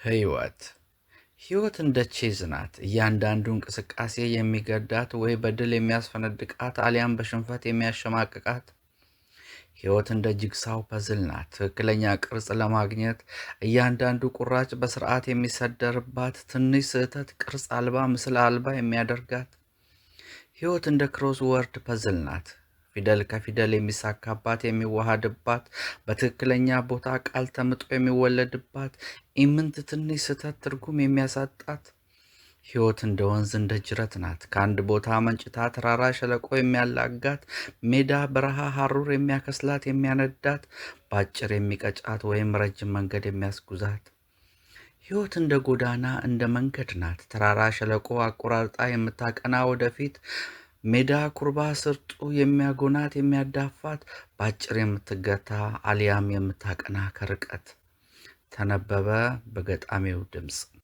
ህይወት ህይወት እንደ ቼዝ ናት። እያንዳንዱ እንቅስቃሴ የሚገዳት ወይ በድል የሚያስፈነድቃት አሊያም በሽንፈት የሚያሸማቅቃት። ህይወት እንደ jigsaw puzzle ናት። ትክክለኛ ቅርጽ ለማግኘት እያንዳንዱ ቁራጭ በስርዓት የሚሰደርባት፣ ትንሽ ስህተት ቅርጽ አልባ ምስል አልባ የሚያደርጋት። ህይወት እንደ crossword puzzle ናት። ፊደል ከፊደል የሚሳካባት፣ የሚዋሃድባት፣ በትክክለኛ ቦታ ቃል ተምጦ የሚወለድባት፣ ኢምንት ትንሽ ስህተት ትርጉም የሚያሳጣት። ህይወት እንደ ወንዝ እንደ ጅረት ናት። ከአንድ ቦታ መንጭታ ተራራ ሸለቆ የሚያላጋት፣ ሜዳ በረሃ ሀሩር የሚያከስላት የሚያነዳት፣ በአጭር የሚቀጫት ወይም ረጅም መንገድ የሚያስጉዛት። ህይወት እንደ ጎዳና እንደ መንገድ ናት። ተራራ ሸለቆ አቆራርጣ የምታቀና ወደፊት፣ ሜዳ ኩርባ ስርጡ የሚያጎናት የሚያዳፋት፣ በአጭር የምትገታ አሊያም የምታቀና ከርቀት። ተነበበ በገጣሚው ድምፅ።